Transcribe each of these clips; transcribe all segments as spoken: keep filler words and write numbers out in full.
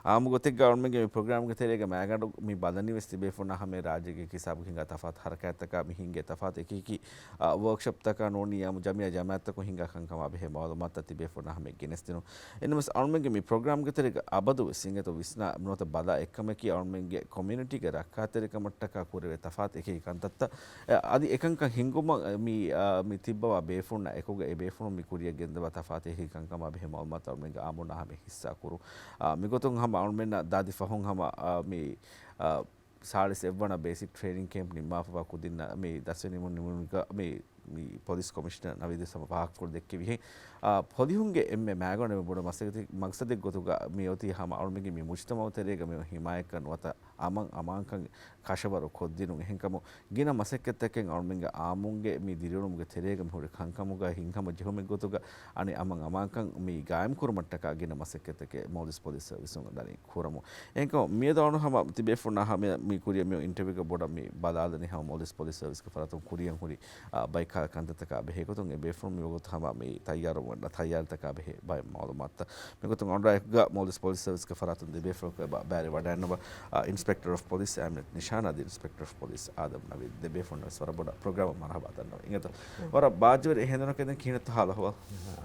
އާއްމު ގޮތެއްގަ އަޅުމެންގެ މި ޕްރޮގްރާމްގެ ތެރޭގަ މައިގަނޑު މި ބަލަނީ ވެސް ތިބޭފުޅުންނާ ހަމައެ ރާއްޖޭގެ އެކި ހިސާބުގަ ހިނގާ ތަފާތު ހަރަކާތްތަކާ މި ހިނގޭ ތަފާތު އެކި އެކި އާ، ވޯކްޝޮޕްތަކާ ނޫނީ އާއްމު ޖަމިއްޔާ ޖަމާއަތްތަކުން ހިނގާ ކަންކަމާ ބެހޭ މައުލޫމާތުތައް ތިބޭފުޅުންނާ ހަމައަށް ގެނެސްދިނުން. އެހެންނަމަވެސް އަޅުމެންގެ މި ޕްރޮގްރާމްގެ ތެރޭގަ އަބަދުވެސް އިނގޭތޯ ވިސްނާ ނުވަތަ ބަލާ އެއްކަމަކީ އަޅުމެންގެ ކޮމިއުނިޓީގެ ރައްކާތެރިކަމަށްޓަކާ ކުރެވޭ ތަފާތު އެކި ކަންތައްތައް. އަދި އެކަންކަން ހިންގުމަށް މި، އާ، މި ތިއްބަވާ ބޭފުޅުންނާ އެކުގަ އެ ބޭފުޅުން މި ކުރިއަށް ގެންދަވާ ތަފާތު އެކި ކަންކަމާ ބެހޭ މައުލޫމާތު އަޅުމެންގެ އާއްމުންނާ ހަމައަށް ހިއްސާ ކުރުން. އާ، މިގޮތުން ހަމަ އަޅުމެންނަށް ދާދި ފަހުން ހަމަ، އާ، މި، އާ، ސާޅީސް އެއްވަނަ ބޭސިކް ޓްރޭނިން ކޭމްޕް ނިންމާފަވާ ކުދިންނަށް މި ދަސްވެ ނިމުނު ނިމުމުގަ މި، މި ޕޮލިސް ކޮމިޝަނަރ ނަވީދު ހަމަ ފާހަގަކޮށް ދެއްކެވިހެން، އާ، ޕޮލިހުންގެ އެންމެ މައިގަނޑު އެންމެ ބޮޑު މަސައްކަތެއް، މަގްސަދެއް ގޮތުގަ މި އޮތީ ހަމަ އަޅުމެންގެ މި މުޖްތަމައު ތެރޭގަ މި ހިމާޔަތްކަން ނުވަތަ އަމަން އަމާންކަން ކަށަވަރު ކޮށްދިނުން. އެހެންކަމުން ގިނަ މަސައްކަތްތަކެއް އަޅުމެންގެ އާއްމުންގެ މި ދިރިއުޅުމުގެ ތެރޭގަ މި ހުރި ކަންކަމުގަ ހިތްހަމަ ޖެހުމެއް ގޮތުގަ އަނެއް އަމަން އަމާންކަން މި ގާއިމް ކުރުމަށްޓަކާ ގިނަ މަސައްކަތްތަކެއް މޯލްޑިވްސް ޕޮލިސް ސަރވިސުން ދަނީ ކުރަމުން. އެހެންކަމުން މިއަދު އަޅުން ހަމަ ތިބޭފުޅުންނާ ހަމަ މި ކުރިއަށް މި އިންޓަވިއުގަ ބޮޑަށް މި ބަލާލަނީ ހަމަ މޯލްޑިވްސް ޕޮލިސް ސަރވިސްގެ ފަރާތުން ކުރިއަށް ހުރި، އާ، ބައިކާލަ ކަންތައްތަކާ ބެހޭ ގޮތުން އެ ބޭފުޅުން މިވަގުތު ހަމަ މި ތައްޔާރުވަން ތައްޔާރީތަކާ ބެހޭ ބައެއް މައުލޫމާތުތައް. މިގޮތުން އަންޑާއެކުގަ މޯލްޑިވްސް ޕޮލިސް ސަރވިސްގެ ފަރާތުން ދެ ބޭފުޅަކު އެބަ ބައިވެރިވަޑައިގަންނަވާ، އާ، އިންސްޕެކްޓަރ އޮފް ޕޮލިސް އަހްމަދު ނިޝާން އަދި އިންސްޕެކްޓަރ އޮފް ޕޮލިސް އާދަމް ނަވީދު ދެ ބޭފުޅުންނަށް ވެސް ވަރަށް ބޮޑަށް ޕްރޮގްރާމަށް މަރުޙަބާ ދަންނަވަން. އިނގޭތޯ ވަރަށް ބާއްޖަވެރި އެހެން ދެން ކިހިނެއްތޯ ހާލު އަހުވާލު؟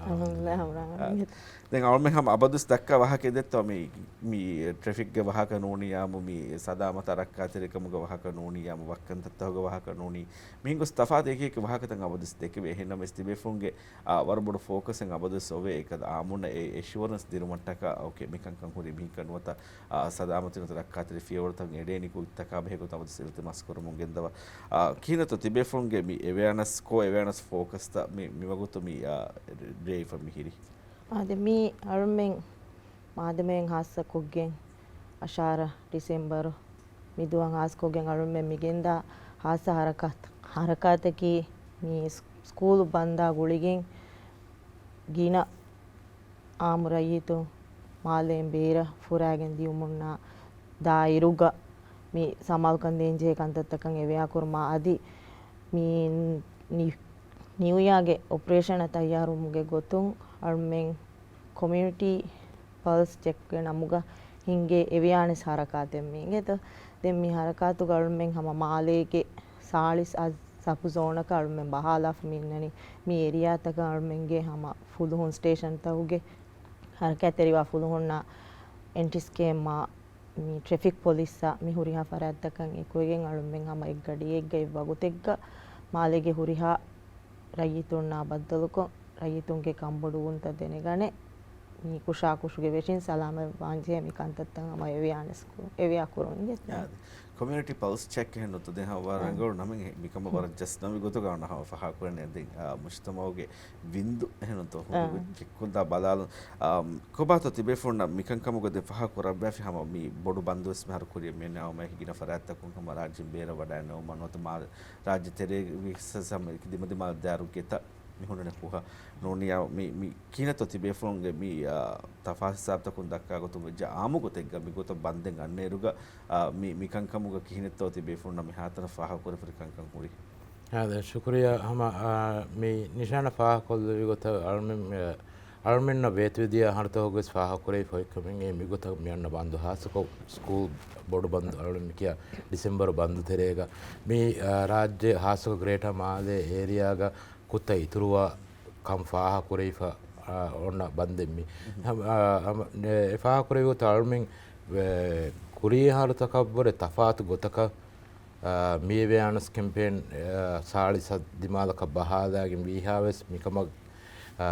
އަލްޙަމްދުލިއްލާހި ރައްބިލް ޢާލަމީން. ދެން އަޅުމެން ހަމަ އަބަދުވެސް ދައްކާ ވާހަކައެއް ދެއްތޯ މި، މި ޓްރެފިކްގެ ވާހަކަ ނޫނީ އާއްމު މި ސަލާމަތާ ރައްކާތެރިކަމުގެ ވާހަކަ ނޫނީ އާއްމު ވައްކަންތައްތަކުގެ ވާހަކަ ނޫނީ މިހެން ގޮސް ތަފާތު އެކި އެކި ވާހަކަތައް އަބަދުވެސް ދެކެވޭ. އެހެންނަމަވެސް ތިބޭފުޅުންގެ، އާ، ވަރަށް ބޮޑު ފޯކަސެއް އަބަދުވެސް އޮވޭ އެކަދަ އާއްމުންނަށް އެ އެޝުއަރެންސް ދިނުމަށްޓަކާ އޯކޭ މިކަންކަން ހުރީ މިހެންކަން ނުވަތަ، އާ، ސަލާމަތީ ނުވަތަ ރައްކާތެރި ފިޔަވަޅުތައް އެޅޭނީ ކޮންތަކާ ބެހޭ ގޮތަށް އަބަދުވެސް އިލްތިމާސް ކުރަމުން ގެންދަވާ. އާ، ކިހިނެއްތޯ ތިބޭފުޅުންގެ މި އެވެއަނަސް ކޯ އެވެއަނަސް ފޯކަސްތައް މި، މިވަގުތު މި، އާ، ރޭ-، ރޭވިފަ މިހިރީ؟ އާދެ، މީ އަޅުމެން މާދަމައިން ހާއްސަކޮށްގެން އަށާރަ ޑިސެމްބަރު މިދުވަން ހާއްސަކޮށްގެން އަޅުމެން މިގެންދާ ހާއްސަ ހަރަކާތް-، ހަރަކާތަކީ މި ސް-، ސްކޫލު ބަންދާ ގުޅިގެން ގިނަ އާއްމު ރައްޔިތުން މާލޭން ބޭރަށް ފުރާގެން ދިޔުމުންނާ ދާއިރުގަ މި ސަމާލުކަން ދޭންޖެހޭ ކަންތައްތަކަށް އެވެއާކުރުމާ އަދި މި ނި-، ނިއު ޔާގެ އޮޕަރޭޝަނަށް ތައްޔާރުވުމުގެ ގޮތުން އަޅުމެން ކޮމިއުނިޓީ ޕަލްސް ޗެކްގެ ނަމުގަ ހިންގޭ އެވެއާނެސް ހަރަކާތެއް މީގެތޯ. ދެން މި ހަރަކާތުގަ އަޅުމެން ހަމަ މާލޭގެ ސާޅީސް އަށް ސަބު ޒޯނަކަށް އަޅުމެން ބަހާލާފަ މި އިންނަނީ. މި އެރިއާތަކަށް އަޅުމެންގެ ހަމަ ފުލުހުން ސްޓޭޝަންތަކުގެ ހަރަކާތްތެރިވާ ފުލުހުންނާ އެންޓި ސްކޭމްއާ މި ޓްރެފިކް ޕޮލިސްއާ މި ހުރިހާ ފަރާތްތަކަށް އެކުވެގެން އަޅުމެން ހަމަ އެއްގަޑިއެއްގަ އެއްވަގުތެއްގަ މާލޭގެ ހުރިހާ ރައްޔިތުންނާ ބައްދަލުކޮށް، ރައްޔިތުންގެ ކަންބޮޑުވުންތައް ދެނެގަނެ، މި ކުށާކުށުގެ ވެށިން ސަލާމަތްވާންޖެހޭ މި ކަންތައްތައް ހަމަ އެވިޔާނެސް ކު-، އެވިޔާ ކުރުން އިނގޭތަ؟ އާދެ. ކޮމިއުނިޓީ ޕަލްސް ޗެކް އެހެން ނުތަ ދެން ހަމަ ވަރަށް ރަނގަޅު ނަމެއް މިކަމަށް ވަރަށް ޖަސްޓް ނަމެއް ގޮތުގަ އަންނަ ހަމަ ފާހަގަކުރަން ދެން، އާ، މުޖްތަމައުގެ ވިންދު އެހެން ނުތަ ހުރި އާ. ޗެކްކޮށްދާ ބަލާލުން. އާ، ކޮބާތޯ ތިބޭފުޅުންނަށް މިކަންކަމުގަ ދެ ފާހަގަކުރައްވާފި ހަމަ މި ބޮޑު ބަންދުވެސް މިހާރު ކުރިއަށް މިއަންނަ ހަމަ ގިނަ ފަރާތްތަކުން ހަމަ ރާއްޖެ ބޭރަށް ވަޑައިނެވުމަށް ނުވަތަ މާ ރާއްޖެ ތެރޭގަ ވިސް ހަމަ ދިމަދިމާ ދާރު ގެތައް މި ހުންނަނެ ކުހަ ނޫނިއްޔާ މި، މި ކިހިނެއްތޯ ތިބޭފުޅުންގެ މި، އާ، ތަފާސް ހިސާބުތަކުން ދައްކާ ގޮތުން ވެއްޖެ އާއްމު ގޮތެއްގަ މި ގޮތަށް ބަންދެން އަންނައިރުގަ، އާ، މި، މި ކަންކަމުގަ ކިހިނެއްތޯ ތިބޭފުޅުންނަށް މިހާތަނަށް ފާހަގަކުރެވިފައި ކަންކަން ހުރީ؟ އާދެ، ޝުކުރިއްޔާ ހަމަ، އާ، މި ނިޝާނަށް ފާހަގަކޮށްލެއްވި ގޮތަށް އަޅުމެން، އާ، އަޅުމެންނަށް ވޭތުވެދިޔަ އަހަރުތަކުގަވެސް ފާހަގަކުރެވިފައި ކަމެއް މި ގޮތަށް މިއަންނަ ބަންދު ހާއްސަކޮށް ސްކޫލް ބޮޑު ބަންދު އަޅުމެން މިކިޔާ ޑިސެމްބަރު ބަންދު ތެރޭގަ މި، އާ، ރާއްޖެ ހާއްސަކޮށް ގްރޭޓަ މާލޭ އޭރިއާގަ ކުށްތައް އިތުރުވާ ކަން ފާހަގަކުރެވިފަ، އާ، އޮންނަ ބަންދެއް މި. ހަމަ، އާ، ހަމަ، އެ، އެ ފާހަގަކުރެވި ގޮތަށް އަޅުމެން ވެ-، ކުރީ އަހަރުތަކަށްވުރެ ތަފާތު ގޮތަކަށް، އާ، މި އެވެއާނަސް ކެމްޕޭން، އާ، ސާޅީސް ދިމާލަކަށް ބަހާލާގެން ވީހާވެސް މިކަމަށް، އާ،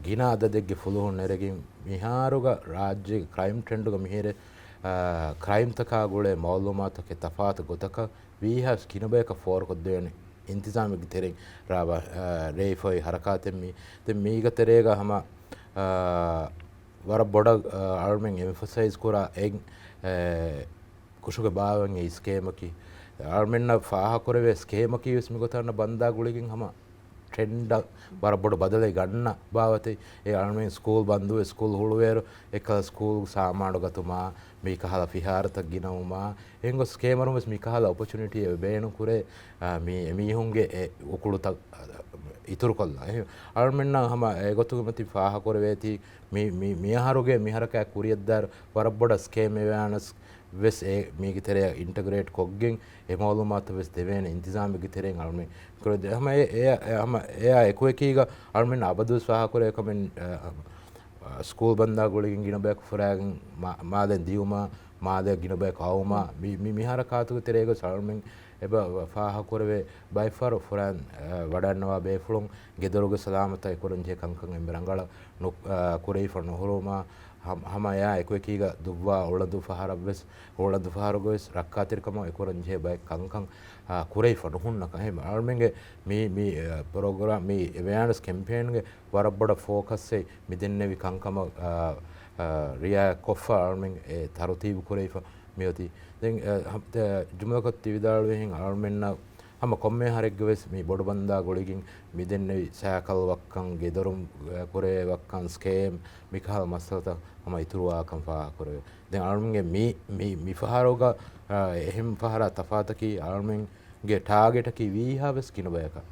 ގިނަ އަދަދެއްގެ ފުލުހުން ނެރެގެން މިހާރުގަ ރާއްޖޭގެ ކްރައިމް ޓްރެންޑުގަ މިހިރެ، އާ، ކްރައިމްތަކާ ގުޅޭ މައުލޫމާތުތަކެއް ތަފާތު ގޮތަކަށް ވީހާވެސް ގިނަ ބަޔަކަށް ފޯރުކޮށްދޭނެ އިންތިޒާމެއްގެ ތެރެއިން ރާވާ، އާ، ރޭވިފައި ހަރަކާތެއް މީ. ދެން މީގަ ތެރޭގަ ހަމަ، އާ، ވަރަށް ބޮޑަށް، އާ، އަޅުމެން އެމްފަސައިޒް ކުރާ އެއް، އެ، ކުށުގެ ބާވަން އެއް ސްކޭމަކީ. އަޅުމެންނަށް ފާހަގަކުރެވޭ ސްކޭމަކީ ވެސް މިގޮތަށް އަންނަ ބަންދާ ގުޅިގެން ހަމަ ޓްރެންޑަށް ވަރަށް ބޮޑު ބަދަލެއް ގަންނަ ބާވަތެއް. އެ އަޅުމެން ސްކޫލް ބަންދުވެ ސްކޫލް ހުޅުވޭއިރު އެކަލަ ސްކޫލް ސާމާނު ގަތުމާ، މިކަހަލަ ފިހާރަތައް ގިނަވުމާ، އެހެންގޮސް ސްކޭމަރުން ވެސް މިކަހަލަ އޮޕޮޗުނިޓީއެއް ބޭނުންކުރޭ، އާ، މި އެމީހުންގެ އެ އުކުޅުތައް، އާ، އިތުރުކޮށްލާ. އެހެން އަޅުމެންނަށް ހަމަ އެގޮތުގެ މަތި ފާހަކުރެވޭތީ، މި، މި، މިއަހަރުގެ މިހަރަކާތް ކުރިއަށްދާއިރު ވަރަށް ބޮޑަށް ސްކޭމް އެވެއާނަސް ވެސް އެ މީގެ ތެރެއަށް އިންޓަގްރޭޓް ކޮށްގެން އެ މައުލޫމާތު ވެސް ދެވޭނެ އިންތިޒާމެއްގެ ތެރެއިން އަޅުމެން ކުރެ-، ހަމަ އެ، އެ، އެ، ހަމަ އެއާ އެކުއެކީގަ އަޅުމެން އަބަދުވެސް ފާހަކުރޭ ކަމެއް، އަ، ސްކޫލް ބަންދާ ގުޅިގެން ގިނަ ބަޔަކު ފުރާގެން މާ-، މާލެ ދިޔުމާ، މާލެ ގިނަ ބަޔަކު އައުމާ، މި، މި، މި ހަރަކާތުގެ ތެރޭގަ އަޅުމެން އެބަ ފާހަކުރެވޭ ބައެއްފަހަރު ފުރާން، އަ، ވަޑައިގަންނަވާ ބޭފުޅުން ގެދޮރުގެ ސަލާމަތަށް އެކުރަންޖެހޭ ކަންކަން އެންމެ ރަނގަޅަށް ނު-، އަ، ކުރެވިފަ ނުހުރުވުމާ، ހަމަ، ހަމަ އެއާ އެކުއެކީގަ ދުއްވާ އުޅަނދު ފަހަރަށްވެސް، އުޅަނދު ފަހަރުގަވެސް ރައްކާތެރިކަމަށް އެކުރަންޖެހޭ ބައެއް ކަންކަން، އަ، ކުރެވިފަ ނުހުންނަކަން. އެހެން އަޅުމެންގެ މި، މި، އަ، ޕްރޮގްރާމް، މި އެވެއާނަސް ކެމްޕޭންގެ ވަރަށް ބޮޑަށް ފޯކަސްއެއް މި ދެންނެވި ކަންކަމަށް، އަ، އަ، ރިއާޔަތްކޮށްފަ އަޅުމެން އެ ތަރުތީބު ކުރެވިފަ މިއޮތީ. ދެން، އަ، ހަ-، ތަ-، ޖުމްލަކޮށް ތި ވިދާޅުވިހެން އަޅުމެންނަށް ހަމަ ކޮންމެ އަހަރެއްގެ ވެސް މި ބޮޑުބަންދާ ގުޅިގެން މި ދެންނެވި ސައިކަލް ވައްކަން، ގެދޮރުން، އަ، ކުރެވޭ ވައްކަން، ސްކޭމް، މިކަހަލަ މައްސަލަތައް ހަމަ އިތުރުވާކަން ފާހަގަކުރެވޭ. ދެން އަޅުމެންގެ މި، މި، މި ފަހަރުގަ، އަ، އެހެން ފަހަރާ ތަފާތަކީ އަޅުމެންގެ ޓާގެޓަކީ ވީހާ ވެސް ގިނަ ބަޔަކަށް.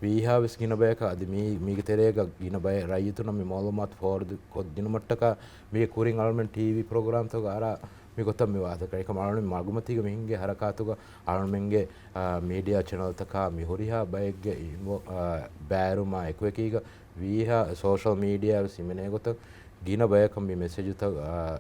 ވީހާ ވެސް ގިނަ ބަޔަކަށް އަދި މީ، މީގެ ތެރޭގަ ގިނަ ބައެއް ރައްޔިތުންނަށް މި މައުލޫމާތު ފޯވަޑް ކޮށްދިނުމަށްޓަކާ މީގެ ކުރިން އަޅުމެން ޓީވީ ޕްރޮގްރާމްތަކުގަ އަރާ މި ގޮތަށް މި ވާހަކަ. އެކަމަ އަޅުމެން މަގުމަތީގަ މި ހިންގޭ ހަރަކާތުގަ އަޅުމެންގެ، އާ، މީޑިއާ ޗެނަލްތަކާ މި ހުރިހާ ބައެއްގެ އިންވޮ-، އާ، ބައިވެރިވުމާ އެކުއެކީގަ ވީހާ ސޯޝަލް މީޑިއާ ވެސް ހިމެނޭ ގޮތަށް ގިނަ ބަޔަކަށް މި މެސެޖުތައް، އާ،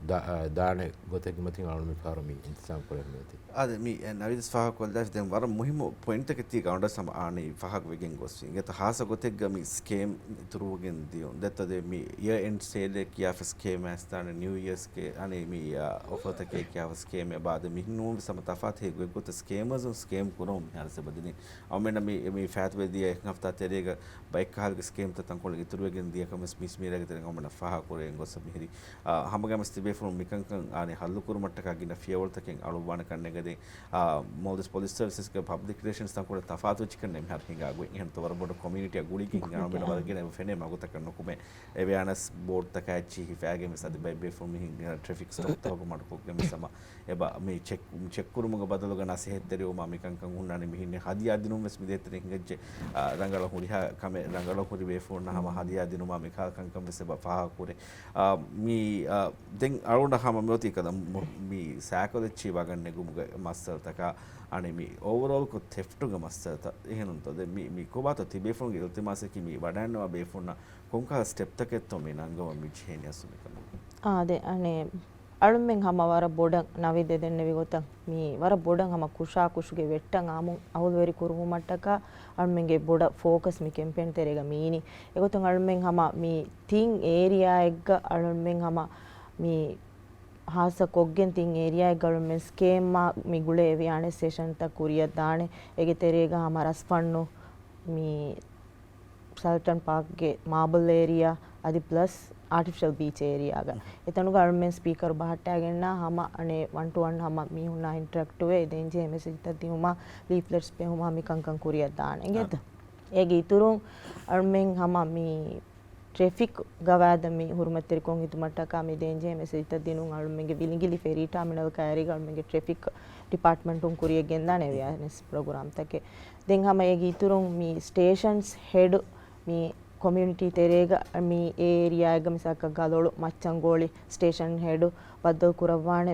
ދާ-، އާ، ދާނެ ގޮތެއްގެ މަތިން އަޅުމެން މިފަހަރު މި އިންތިޒާމް ކުރެވެމޭތީ. އާދެ، މި ނަވީދު ފާހަގަކޮށްލާފި ދެން ވަރަށް މުހިއްމު ޕޮއިންޓަކެއް ތީ ގައުނޑަސް ހަމަ އާނީ ފާހަގަވެގެން ގޮސްފި. އިނގޭތަ ހާއްސަ ގޮތެއްގަ މި ސްކޭމް އިތުރުވެގެން ދިޔުން. ދެއްތަ ދެ މި އިޔަރ އެންޑް ސޭލޭ ކިޔާފަ ސްކޭމް އައިސްދާނެ ނިއު އިޔަރސްގެ އަނެއް މި، އާ، އޮފަރތަކޭ ކިޔާފަ ސްކޭމް އެބާދެ މިހެން ނޫން ވެސް ހަމަ ތަފާތު ހެއް ގޮތްގޮތަށް ސްކޭމަރސް ސްކޭމް ކުރަމުން މިހާރު ސެބަދިނީ. އަމެން މި، މި ފާތުވެ ދިޔަ އެއް ހަފްތާ ތެރޭގަ ބައެއްކަހަލަގެ ސްކޭމްތައް ތަންކޮޅެއް އިތުރުވެގެން ދިޔަކަމެސް މިސް މީރާގެ ތެރެއިން އަމެން ފާހަގަކުރެވެން ގޮސް މިހިރީ. އާ، ހަމަގަމެސް ތިބޭފުޅުން މިކަންކަން އާނި ހައްލުކުރުމަށްޓަކާ ގިނަ ފިޔަވަޅުތަކެއް އަޅުއްވާނެ ކަންނޭނގެ ދެން، އާ، މޯލްޑިވްސް ޕޮލިސް ސަރވިސަސްގެ ޕަބްލިކް ރިލޭޝަންސް ތަންކޮޅެއް ތަފާތުވެއްޖެ ކަންނޭނގެ މިހާރު ހިނގާ ގޮތް. އެހެންތޯ ވަރަށް ބޮޑު ކޮމިއުނިޓީއަށް ގުޅިގެން އަޅުމެންނަށް ވަރަށް ގިނަ ފެނޭ މަގުތަކަށް ނުކުމެ އެވެއާނަސް ބޯޑްތަކާ އެއްޗިހި ހިފާގެން ވެސް އަދި ބައެއް ބޭފުޅުން މިހިން ޓްރެފިކް ސްޓޮޕްތަކުގެ މަޑުކޮށްގެން ވެސް ހަމަ އެބަ މި ޗެކް، ޗެކްކުރުމުގެ ބަދަލުގަ ނަސޭހަތްތެރިވުމާ މިކަންކަން ހުންނާނެ މިހިން ހަދިޔާ ދިނުން ވެސް މި ދޭތެރެ ހިނގައްޖެ. އާ، ރަނގަޅަށް ހުރިހާ ކަމެއް ރަނގަޅަށް ހުރި ބޭފުޅުންނަށް ހަމަ ހަދިޔާ ދިނުމާ މިކަހަލަ ކަންކަން ވެސް އެބަ ފާހަގަކުރޭ. އާ، މި، އާ، ދެން އަޅުގަނޑަށް ހަމަ މިއޮތީ ކަލަ މު-، މި ސައިކަލް އެއްޗިހި ވަގަށް ނެގުމުގެ މައްސަލަތަކާ، އަނެއް މި އޯވަރއޯލްކޮށް ތެފްޓުގެ މައްސަލަތައް އެހެނުންތޯ؟ ދެން މި، މި ކޮބާތޯ ތިބޭފުޅުންގެ އިލްތިމާސަކީ މި ވަޑައިގަންނަވާ ބޭފުޅުންނަށް ކޮންކަހަލަ ސްޓެޕްތަކެއްތޯ މި ނަންގަވަން މި ޖެހޭނީ އަސްލު މިކަމަށް؟ އާދެ، އަނެއް އަޅުމެން ހަމަ ވަރަށް ބޮޑަށް ނަވީދު ދެންނެވި ގޮތަށް މި ވަރަށް ބޮޑަށް ހަމަ ކުށާ ކުށުގެ ވެއްޓަށް އާއްމު އަހުލުވެރި ކުރުވުމަށްޓަކާ އަޅުމެންގެ ބޮޑަށް ފޯކަސް މި ކެމްޕޭން ތެރޭގަ މީނީ. އެގޮތުން އަޅުމެން ހަމަ މި ތިން އޭރިއާއެއްގަ އަޅުމެން ހަމަ މި ހާއްސަ ކޮށްގެން ތިން އޭރިއާއެއްގަ އަޅުމެން ސްކޭމްއާ މި ގުޅޭ އެވިއާނެސް ސެޝަންތައް ކުރިއަށް ދާނެ. އޭގެ ތެރޭގަ ހަމަ ރަސްފަންނު މި ސަލްޓަން ޕާކްގެ މާބަލް އޭރިއާ އަދި ޕްލަސް އާޓިފިޝަލް ބީޗް އޭރިއާގަ. އެތަނުގަ އަޅުމެން ސްޕީކަރު ބަހައްޓާގެންނާ ހަމަ އަނެއް ވަން ޓު ވަން ހަމަ މީހުންނާ އިންޓަރެކްޓްވެ، އެ ދޭންޖެހޭ މެސެޖްތައް ދިނުމާ، ލީފްލެޓްސް ބެހުމާ މިކަންކަން ކުރިއަށް ދާނެ. އިނގޭތަ؟ އޭގެ އިތުރުން އަޅުމެން ހަމަ މި ޓްރެފިކް ގަވާއިދަށް މި ހުރުމަތްތެރިކޮށް ހިދުމަށްޓަކާ މި ދޭންޖެހޭ މެސެޖްތައް ދިނުން އަޅުމެންގެ ވިލިނގިލި ފެރީ ޓާމިނަލް ކައިރީގަ އަޅުމެންގެ ޓްރެފިކް ޑިޕާޓްމަންޓުން ކުރިއަށް ގެންދާނެ އެވެއާނެސް ޕްރޮގްރާމްތަކެއް. ދެން ހަމަ އޭގެ އިތުރުން މި ސްޓޭޝަންސް ހެޑް މި ކޮމިއުނިޓީ ތެރޭގަ މި އެ އޭރިއާއެއްގަ މިސާލަކަށް ގަލޮޅު މައްޗަންގޯޅި ސްޓޭޝަން ހެޑު ބައްދަލު ކުރައްވާނެ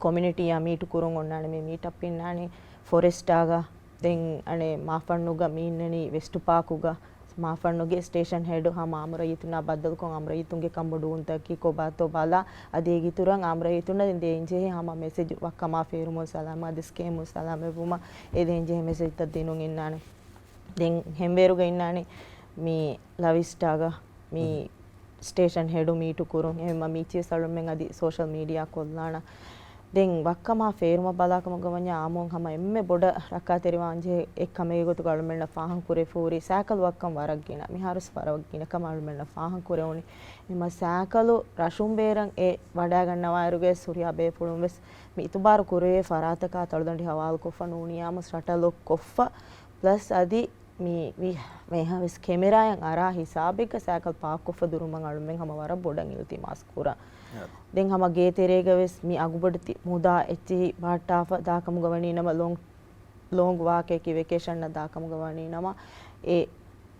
ކޮމިއުނިޓީއާ މީޓު ކުރުން އޮންނާނެ މި މީޓަޕް އިންނާނީ ފޮރެސްޓާގަ. ދެން އަނެއް މާފަންނުގަ މި އިންނަނީ ވެސްޓު ޕާކުގަ. މާފަންނުގެ ސްޓޭޝަން ހެޑު ހަމަ އާއްމު ރައްޔިތުންނާ ބައްދަލުކޮށް އާއްމު ރައްޔިތުންގެ ކަންބޮޑުވުންތަކީ ކޮބާތޯ ބަލާ، އަދި އޭގެ އިތުރަށް އާއްމު ރައްޔިތުންނަށް ދޭންޖެހޭ ހަމަ މެސެޖް ވައްކަމާ ފޭރުމުން ސަލާމަތް އަދި ސްކޭމުން ސަލާމަތްވުމަށް އެ ދޭންޖެހޭ މެސެޖްތައް ދިނުން އިންނާނެ. ދެން ހެންވޭރުގަ އިންނާނެ މި ލަވިސްޓާގަ މި ސްޓޭޝަން ހެޑު މީޓު ކުރުން. އެހެންވީމަ މީޗިވެސް އަޅުމެން އަދި ސޯޝަލް މީޑިއާ ކޮށްލާނަ. ދެން ވައްކަމާ ފޭރުމަށް ބަލާކަމުގަ ވަންޏާ އާއްމުން ހަމަ އެންމެ ބޮޑަށް ރައްކާތެރިވާންޖެހޭ އެއްކަމެއް ގޮތުގަ އަޅުމެންނަށް ފާހަގަކުރެވިފަ ހުރި ސައިކަލް ވައްކަން ވަރަށް ގިނަ. މިހާރުސް ވަރަށް ގިނަ ކަމަށް އަޅުމެންނަށް ފާހަގަކުރެވުނީ. އެމަ ސައިކަލު ރަށުން ބޭރަށް އެ ވަޑައިގަންނަވާއިރުގެ ހުރިހާ ބޭފުޅުން ވެސް މި އިތުބާރު ކުރެވޭ ފަރާތަކާ ތަޅުދަނޑި ހަވާލުކޮށްފަ ނޫނިޔާމު ޝަޓަލް ކޮށްފަ ޕްލަސް އަދި މި، މި، މިހާވެސް ކެމެރާއަށް އަރާ ހިސާބެއްގަ ސައިކަލް ޕާކްކޮށްފަ ދުރުމަށް އަޅުމެން ހަމަ ވަރަށް ބޮޑަށް އިލްތިމާސް ކުރަން. ދެން ހަމަ ގޭތެރޭގަ ވެސް މި އަގުބޮޑެތި މުދާ އެއްޗިހި ބަހައްޓާފަ ދާކަމުގަ ވަނީ ނަމަ ލޯން، ލޯން ވާކެއަކީ ވެކޭޝަންއަށް ދާކަމުގަ ވަނީ ނަމަ އެ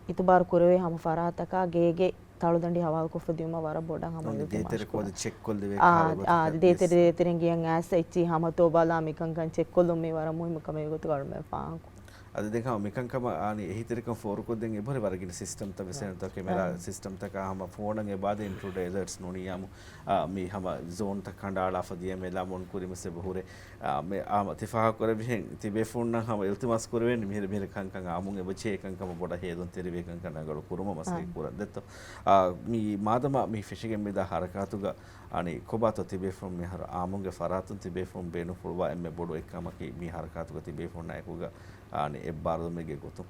އިތުބާރު ކުރެވޭ ހަމަ ފަރާތަކާ ގޭގެ ތަޅުދަނޑި ހަވާލުކޮށްފަ ދިއުމަށް ވަރަށް ބޮޑަށް ހަމަ އިލްތިމާސް ކުރަން. ދޭތެރެ ކޯދަ ޗެކް ކޮށްލެވޭ އާ، ކާރު އާ، ގޮތަކަށް ދޭތެރެ ވެސް. ދޭތެރެން ގިޔަން އައިސް އެއްޗިހި ހަމަ ތޯބާލާ މިކަންކަން ޗެކް ކޮށްލުން މީ ވަރަށް މުހިއްމު ކަމެއް ގޮތުގަ އަޅުމެން ފާހަގަކުރަން. އަދި ދެން ހަމަ މިކަންކަމަށް އާނީ އެހީތެރިކަން ފޯރުކޮށްދޭން އެބަހުރި ވަރަށް ގިނަ ސިސްޓަމްތައް ވެސް އާ. އެންތޯ ކެމެރާ ސިސްޓަމްތަކާ ހަމަ ފޯނަށް އެބަ އާދޭ އިންޓްރޫޑް އެލަރޓްސް ނޫނީ އާމު، އާ، މި ހަމަ ޒޯންތައް ކަނޑައަޅާފަ ދިޔަ މެލާ މޮން ކުރިމަސް އެބަ ހުރޭ. އާ، މި އާ، ތި ފާހަގަކުރެއްވިހެން ތިބޭފުޅުންނަށް ހަމަ އިލްތިމާސް ކުރެވޭނެ މިހިރަ މިހިރަ ކަންކަން އާމުން އެބަޖެހޭ ކަންކަމަށް ބޮޑަށް ހޭލުންތެރިވޭ ކަންކަން ރަނގަޅު ކުރުމަށް މަސައްކަތް އާ. ކުރަން ދެއްތޯ. އާ، މި މާދަމާ މި ފެށިގެން މިދާ ހަރަކާތުގަ އަނި ކޮބާތޯ ތިބޭފުޅުން މިހާރު އާމުންގެ ފަރާތުން ތިބޭފުޅުން ބޭނުންފުޅުވާ އެންމެ ބޮޑު އެއްކަމަކީ މި ހަރަކާތުގަ ތިބޭފުޅުންނާ އެކުގަ އަނި އެއްބާރުލުމެއްގެ ގޮތުން.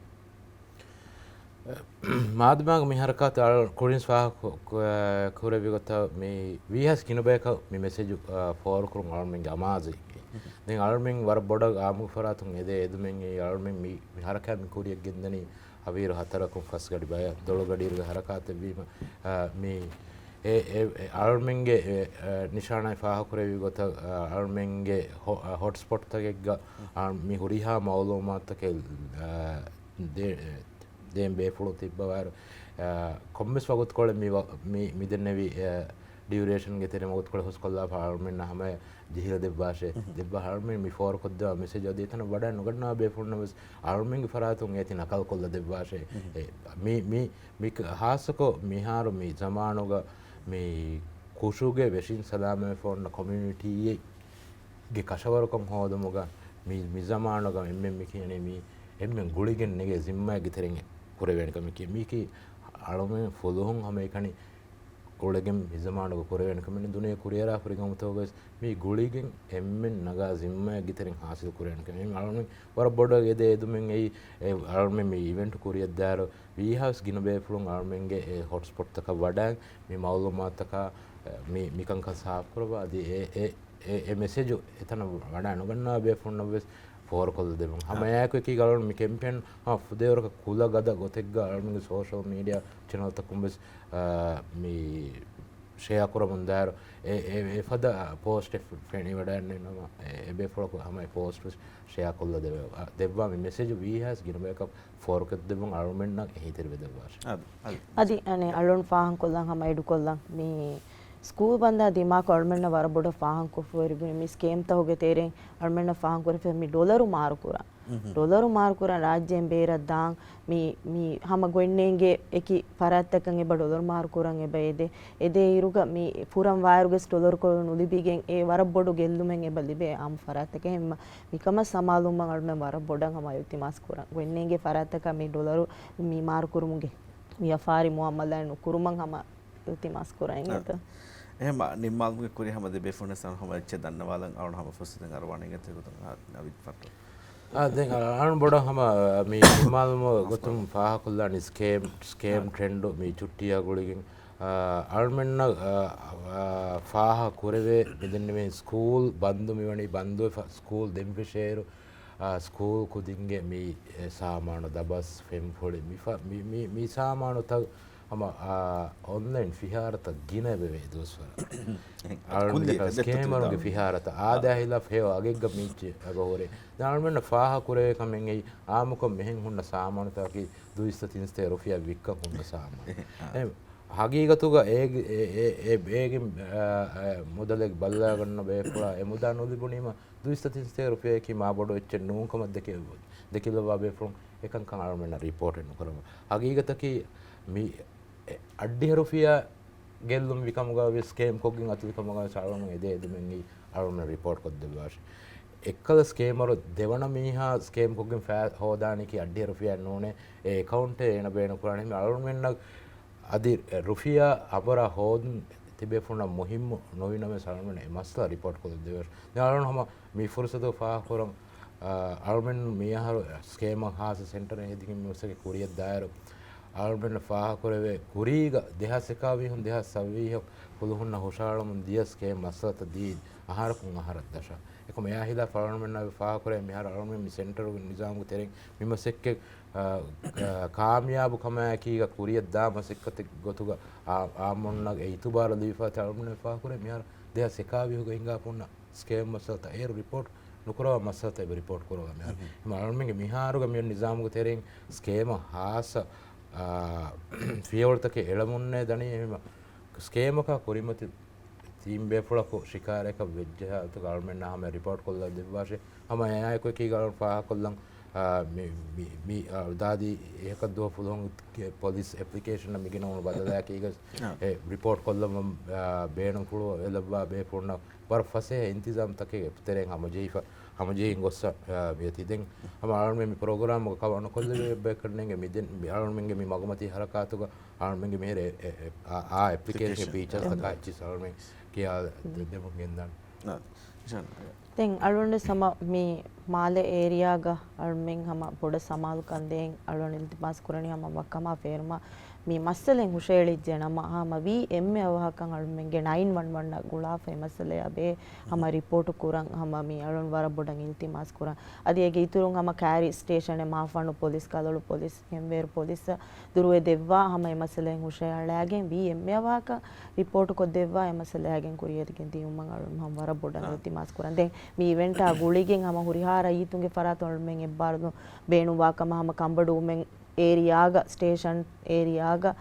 މާދަމާގެ މި ހަރަކާތު އަޅު ކުރިން ފާހަގަ ކު-، ކު-، ކުރެއްވި ގޮތަށް މި ވީހާސް ގިނަ ބަޔަކަށް މި މެސެޖު، އާ، ފޯރުކުރުން އަޅުމެންގެ އަމާޒު. ދެން އަޅުމެން ވަރަށް ބޮޑަށް އާމު ފަރާތުން އެދޭ އެދުމެއް އަޅުމެން މި، މި ހަރަކާތް މި ކުރިޔަށް ގެންދަނީ އަވިއިރު ހަތަރަކުން ފަސް ގަޑި ބަޔަށް ދޮޅު ގަޑިއިރުގެ ހަރަކާތެއްވީމަ، އާ، މި އެ، އެ، އެ، އަޅުމެންގެ އެ، އެ، ނިޝާނާއި ފާހަގަކުރެއްވި ގޮތަށް، އާ، އަޅުމެންގެ ހޮ-، އާ، ހޮޓްސްޕޮޓްތަކެއްގަ، އާ، މި ހުރިހާ މައުލޫމާތުތަކެއް، އާ، ދޭ-، ދޭން ބޭފުޅުން ތިއްބަވާއިރު، އާ، ކޮންމެސް ވަގުތުކޮޅެއް މި ވަ-، މި، މި ދެންނެވި، އާ، ޑިއުރޭޝަންގެ ތެރެ ވަގުތުކޮޅެއް ހުސްކޮށްލާފަ އަޅުމެންނަށް ހަމަޔަށް ޖެހިލަ ދެއްވާށޭ. ދެއްވާ އަޅުމެން މި ފޯރުކޮށްދެވާ މެސެޖް އަދި އެތަނަށް ވަޑައި ނުގަންނަވާ ބޭފުޅުންނަށް ވެސް އަޅުމެންގެ ފަރާތުން އޭތި ނަކަލްކޮށްލަ ދެއްވާށޭ. އެ، މި، މި، މި ކ-، ހާއްސަކޮށް މިހާރު މި ޒަމާނުގަ މި ކުށުގެ ވެށިން ސަލާމަތްވެފަ އޮންނަ ކޮމިއުނިޓީއެއްގެ ކަށަވަރުކަން ހޯދުމުގަ މި، މި ޒަމާނުގަ އެންމެން މި ކިޔަނީ މި އެންމެން ގުޅިގެން ނެގޭ ޒިންމާއެއްގެ ތެރެއިން ކުރެވޭނެ ކަމެކޭ. މީކީ އަޅުމެން ފުލުހުން ހަމައެކަނި އުޅެގެން މި ޒަމާނުގަ ކުރެވޭނެ ކަމެއް ނޫން. ދުނިޔެ ކުރިއަރާ ހުރި ގައުމުތަކުގަވެސް މި ގުޅިގެން އެންމެން ނަގާ ޒިންމާއެއްގެ ތެރެއިން ހާސިލް ކުރެވޭނެ ކަމެއް. އަޅުމެން ވަރަށް ބޮޑަށް އެދޭ އެދުމެއް އެއީ، އެ އަޅުމެން މި އިވެންޓް ކުރިއަށްދާއިރު ވީހާވެސް ގިނަ ބޭފުޅުން އަޅުމެންގެ އެ ހޮޓްސްޕޮޓްތަކަށް ވަޑައި މި މައުލޫމާތުތަކާ، އެ، މި، މިކަންކަން ސާފުކުރައްވާ އަދި އެ، އެ، އެ، އެ މެސެޖު އެތަނަށް ވަޑައި ނުގަންނަވާ ބޭފުޅުންނަށްވެސް ފޯރުކޮށްލަދެއްވުން. ހަމައެއާއެކު އެކީ އަޅުން މި ކެމްޕޭން ހަމަ ފުދޭވަރަކަށް ކުލަ ގަދަ ގޮތެއްގަ އަޅުމެންގެ ސޯޝަލް މީޑިއާ ޗެނަލްތަކުން ވެސް، އާ، މި ޝެއާ ކުރަމުންދާއިރު އެ، އެ، އެފަދަ ޕޯސްޓެއް ފެ-، ފެނިވަޑައިންނެވި ނަމަ، އެ، އެބޭފުޅަކު ހަމަ އެ ޕޯސްޓް ވެސް ޝެއާ ކޮށްލަ ދެވޭ. އަ، ދެއްވާ މި މެސެޖު ވީހާވެސް ގިނަ ބަޔަކަށް ފޯރުކޮށްދެއްވުން އަޅުމެންނަށް އެހީތެރިވެ ދެއްވާށެ. އަދި، އަދި. އަދި އަނެއް އަޅުން ފާހަގަކޮށްލަން ހަމަ އެޑުކޮށްލަން މި ސްކޫލް ބަންދާ ދިމާކޮށް އަޅުމެންނަށް ވަރަށް ބޮޑަށް ފާހަގަކޮށްފައިވެރި މި ސްކޭމްތަކުގެ ތެރެއިން އަޅުމެންނަށް ފާހަގަކުރެފަ މި ޑޮލަރު މާރުކުރާ. ޑޮލަރު މާރުކުރަން ރާއްޖޭން ބޭރަށް ދާން މި، މި ހަމަ ގޮތްނޭނގޭ އެކި ފަރާތްތަކަށް އެބަ ޑޮލަރު މާރުކުރަން އެބަ އެދޭ. އެދޭ އިރުގަ މި ފުރަން ވާއިރުގެސް ޑޮލަރު ކޮޅު ނުލިބިގެން އެ ވަރަށް ބޮޑު ގެއްލުމެއް އެބަ ލިބޭ އާއްމު ފަރާތްތަކެއް. އެހެންމަ މިކަމަށް ސަމާލުވުމަށް އަޅުމެން ވަރަށް ބޮޑަށް ހަމަ އިލްތިމާސް ކުރަން. ގޮތްނޭނގޭ ފަރާތްތަކަށް މި ޑޮލަރު މި މާރުކުރުމުގެ ވިޔަފާރި މުއާމަލާތް ނުކުރުމަށް ހަމަ އިލްތިމާސް ކުރަން އެނގޭތަ؟ އެހެން ނިންމާލުމުގެ ކުރި ހަމަ ދެ ބޭފުޅުން ވެސް ހަމަ އެއްޗެއް ދަންނަވާލަން އަޅުން ހަމަ ފުރުސަތެއް އަރުވާނެ އިނގޭތޯ ގޮތުން ނަވީދް ފައްޓޯ. އާ، ދެން އަޅުން ބޮޑަށް ހަމަ މި ނިންމާލުމުގެ ގޮތުން ފާހަގަކޮށްލާނީ ސްކޭމް، ސްކޭމް ޓްރެންޑު މި ޗުއްޓީއާ ގުޅިގެން، އާ، އަޅުމެންނަށް، އާ، އާ، ފާހަގަ ކުރެވޭ މިދެންނެވި ސްކޫލް ބަންދު މިވަނީ ބަންދުވެފަ ސްކޫލް ދެން ފެށޭއިރު، އާ، ސްކޫލް ކުދިންގެ މި، އެ، ސާމާނު ދަބަސް ފެންފުޅި މި ފަ-، މި، މި، މި ސާމާނުތައް ހަމަ، އާ، އޮންލައިން ފިހާރަތައް ގިނަ އެބަވޭ ދުވަސްވަރަށް. އަޅުން ކުއްލި ދެކަ އެދެއްތަ ސްކޭމަރުންގެ ތިބިދާ؟ ފިހާރަތައް އާ. އާދާ ހިލާފް ހެޔޮ އަގެއްގަ މީއްޗެއް އެބަހުރޭ. ދެން އަޅުމެންނަށް ފާހަގަކުރެވޭ ކަމެއް އެއީ އާއްމުކޮށް މިހެން ހުންނަ ސާމާނުތަކަކީ ދުއިސައްތަ ތިންސައްތަ ރުފިޔާ ވިއްކަން ހުންނަ ސާމާނު. އެ، އެ، ހަގީގަތުގަ އޭގެ، އެ، އެ، އެ، އޭގެ، އާ، އާ، މުދަލެއް ބައްލަވާގަންނަ ބޭފުޅާ އެ މުދާ ނުލިބުނީމަ ދުއިސައްތަ ތިންސައްތަ ރުފިޔާއަކީ މާ ބޮޑު އެއްޗެއް ނޫންކަމަށް ދެކި-، ދެކިލައްވާ ބޭފުޅުން އެކަންކަން އަޅުމެންނަށް ރިޕޯޓެއް ނުކުރައްވާ. ހަގީގަތަކީ މި އެ އައްޑިހަ ރުފިޔާ ގެއްލުން ވިކަމުގަ ވެސް ސްކޭމް ކޮށްގެން އަތުލިކަމުގަ ވެސް އަޅުމެން އެދޭ އެދުމެއް އަޅުމެން ރިޕޯޓް ކޮށްދެއްވާށި. އެއްކަލަ ސްކޭމަރު ދެވަނަ މީހާ ސްކޭމް ކޮށްގެން ފައި ހޯދާނީކީ އައްޑިހަ ރުފިޔާ ނޫނޭ، އެ އެކައުންޓެއް އޭނަ ބޭނުން ކުރާނީ އަޅުމެންނަށް އަދި ރުފިޔާ އަނބުރާ ހޯދުން ތިބޭފުޅުންނަށް މުހިއްމު ނުވި ނަމަވެސް އަޅުމެން އެ މައްސަލަ ރިޕޯޓް ކޮށްދެއްވާށި. ދެން އަޅުން ހަމަ މި ފުރުސަތު ފާހަގަކުރަން، އާ، އަޅުމެން މިއަހަރު ސްކޭމަށް ހާއްސަ ސެންޓަރެއް ހެދިގެން މި މަސައްކަތް ކުރިއަށްދާއިރު، އަޅުމެންނަށް ފާހަގަކުރެވޭ ކުރީގަ ދެހާސް އެކާވީހުން ދެހާސް ސައްވީހަށް ފުލުހުންނަށް ހުށަހަޅަމުން ދިޔަ ސްކޭމް މައްސަލަތައް ދީ އަހަރަކުން އަހަރަށް ދަށަ. އެކަމަށް އެއާ ހިލާފަށް އަޅުމެންނަށް ފާހަގަކުރޭ މިހާރު އަޅުމެން މި ސެންޓަރުގެ ނިޒާމުގެ ތެރެއިން މި މަސައްކަތް އާ، އާ، ކާމިޔާބު ކަމާއެކީގަ ކުރިއަށްދާ މަސައްކަތެއް ގޮތުގަ އާ، އާއްމުންނަށް އެ އިތުބާރު ލިބިފައިތި އަޅުމެންނަށް ފާހަގަކުރޭ މިހާރު ދެހާސް އެކާވީހުގަ ހިނގާފަ ހުންނަ ސްކޭމް މައްސަލަތައް އޭރު ރިޕޯޓް ނުކުރައްވާ މައްސަލަތައް އެބަ ރިޕޯޓް ކުރައްވާ މިހާރު. އެހެން އަޅުމެންގެ މިހާރުގަ މި ނިޒާމުގެ ތެރެއިން ސްކޭމަށް ހާއްސަ ފިޔަވަޅުތަކެއް އެޅަމުންނޭ ދަނީ. އެހެން ސްކޭމަކާ ކުރިމަތި ތިން ބޭފުޅަކު ޝިކާރައަކަށް ވެއްޖެ ހާލަތުގަ އަޅުމެންނާ ހަމަ ރިޕޯޓް ކޮށްލަ ދެއްވާށޭ. ހަމަ އެއާއެކު އެކީގަ އަޅުން ފާހަގަކޮށްލަން، އާ، މި، މި، މި، އާ، ދާދީ އެހަކަށް ދުވަހު ފުލުހުން ޕޮލިސް އެޕްލިކޭޝަނަށް މިގިނަ ހުން ބަދަލާއެކީގަ އެ ރިޕޯޓް ކޮށްލަމުން، އާ، ބޭނުންފުޅު އެލައްވާ ބޭފުޅުންނަށް ވަރަށް ފަސޭހަ އިންތިޒާމްތަކެއް ތެރެއިން ހަމަޖެހިފަ، ހަމަޖެހިން ގޮއްސަ، އާ، މިއޮތީ. ދެން ހަމަ އަޅުމެން މި ޕްރޮގްރާމުގަ ކަވަރ ނުކޮށްލެވޭ ބަޔަކަށް ނޭނގެ މި ދެން މި އަޅުމެންގެ މި މަގުމަތީ ހަރަކާތުގަ އަޅުމެންގެ މިހިރަ އެ، އެ، އެ، އާ، އާ އެޕްލިކޭޝަންގެ އެޕްލިކޭޝަން. ފީޗާސްތަކާ އެއްޗިސް އަޅުމެން ކިޔާ ދެ-، ދެމުން ގެންދާނެ. އާ، ޝާން. ދެން އަޅުގަނޑު ހަމަ މި މާލެ އޭރިއާގަ އަޅުމެން ހަމަ ބޮޑަށް ސަމާލުކަން ދޭން އަޅުގަނޑު އިލްތިމާސް ކުރަނީ ހަމަ ވައްކަމާ ފޭރުމާ މި މައްސަލައެއް ހުށައެޅިއްޖެ ނަމަ، ހަމަ ވީ އެންމެ އަވަހަކަށް އަޅުމެންގެ ނައިން ވަން ވަން ގުޅާފަ އެ މައްސަލަޔާ ބެހޭ ހަމަ ރިޕޯޓު ކުރަން ހަމަ މި އަޅުން ވަރަށް ބޮޑަށް އިލްތިމާސް ކުރަން. އަދި އޭގެ އިތުރުން ހަމަ ކައިރި ސްޓޭޝަނެއް މާފަންނު ޕޮލިސް، ކަލޮޅު ޕޮލިސް، ހެންވޭރު ޕޮލިސް ދުރުވެ ދެއްވާ ހަމަ އެ މައްސަލައިން ހުށައަޅާގެން ވީ އެންމެ އަވަހަކަށް ރިޕޯޓު ކޮށްދެއްވާ އެ މައްސަލައިގެން ކުރިއަށް ގެންދިޔުމަށް އަޅުން ހަމަ ވަރަށް ބޮޑަށް އިލްތިމާސް ކުރަން. ދެން މި އިވެންޓާ ގުޅިގެން ހަމަ ހުރިހާ ރައްޔިތުންގެ ފަރާތުން އަޅުމެން އެއްބާރުލުން ބޭނުންވާ ކަމަށް ހަމަ ކަނބަޑުވުމެއް އޭރިއާގަ، ސްޓޭޝަން އޭރިއާގަ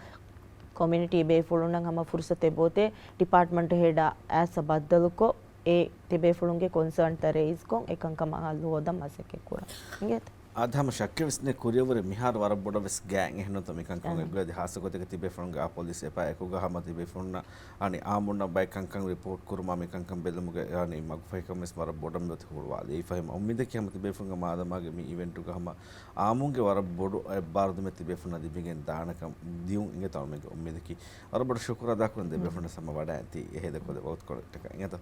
ކޮމިއުނިޓީ ބޭފުޅުންނަށް ހަމަ ފުރުސަތެއް ބޯތޭ ޑިޕާޓްމަންޓް ހެޑާ އައިސް ބައްދަލުކޮށް، އެ ތިބޭފުޅުންގެ ކޮންސާންތައް ރޭއިޒްކޮށް އެކަންކަމަށް ހައްލު ހޯދަން މަސައްކަތް ކުރަން. އިނގޭތަ؟ އާދެ، ހަމަ ޝައްކެއް ވެސް ނެތް، ކުރިއަށްވުރެ މިހާރު ވަރަށް ބޮޑަށް ވެސް ގާތް އެހެންނުތަ މިކަންކަން އެއްގޮތް އަދި ހާއްސަ ގޮތެއްގަ ތިބޭފުޅުންގެ އާ ޕޮލިސް އެޕާ އެކުގަ ހަމަ ތިބޭފުޅުންނަށް އަނި އާއްމުންނަށް ބައެއް ކަންކަން ރިޕޯޓް ކުރުމާ މިކަންކަން ބެލުމުގެ އަނި މަގުފަހިކަން ވެސް ވަރަށް ބޮޑަށް މިއޮތީ ހުޅުވާލި. އެއީ ފަހެ އުއްމީދަކީ ހަމަ ތިބޭފުޅުންގެ މާދަމާގެ މި އިވެންޓުގަ ހަމަ އާއްމުންގެ ވަރަށް ބޮޑު އެއްބާރުލުމެއް ތިބޭފުޅުންނަށް ލިބިގެން ދާނެކަން ދިޔުން އިނގޭތޯ އަޅުމެންގެ އުއްމީދަކީ. ވަރަށް ބޮޑަށް ޝުކުރު އަދާކުރަން ދެ ބޭފުޅުންނަށް ހަމަ ވަޑައިގަތީ އެ ހޭދަކޮށްލި ވަގުތުކޮޅަށްޓަކައި އިނގޭތޯ.